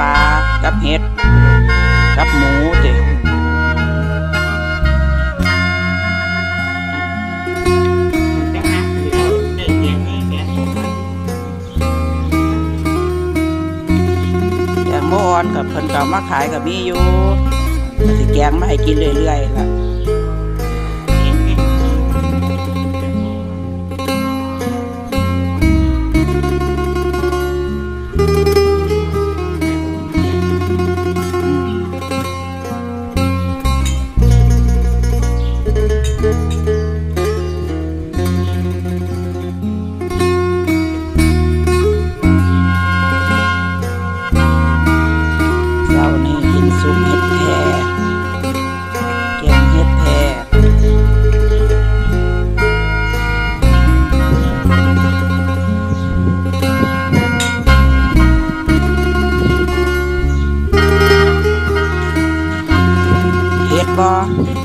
ປາກັບເຫັດກັບໝູຕິ. ແກງໝູອ່ອນກໍເພິ່ນກໍເອົາມາຂາຍກໍມີຢູ່ ກໍຊິແກງມາໃຫ້ກິນເລື້ອຍໆລະ. ເຊົ້ານີ້ກິນຊຸບເຫັດແຜ່ ແກງເຫັດແຜ່. ເຜັດບໍ່?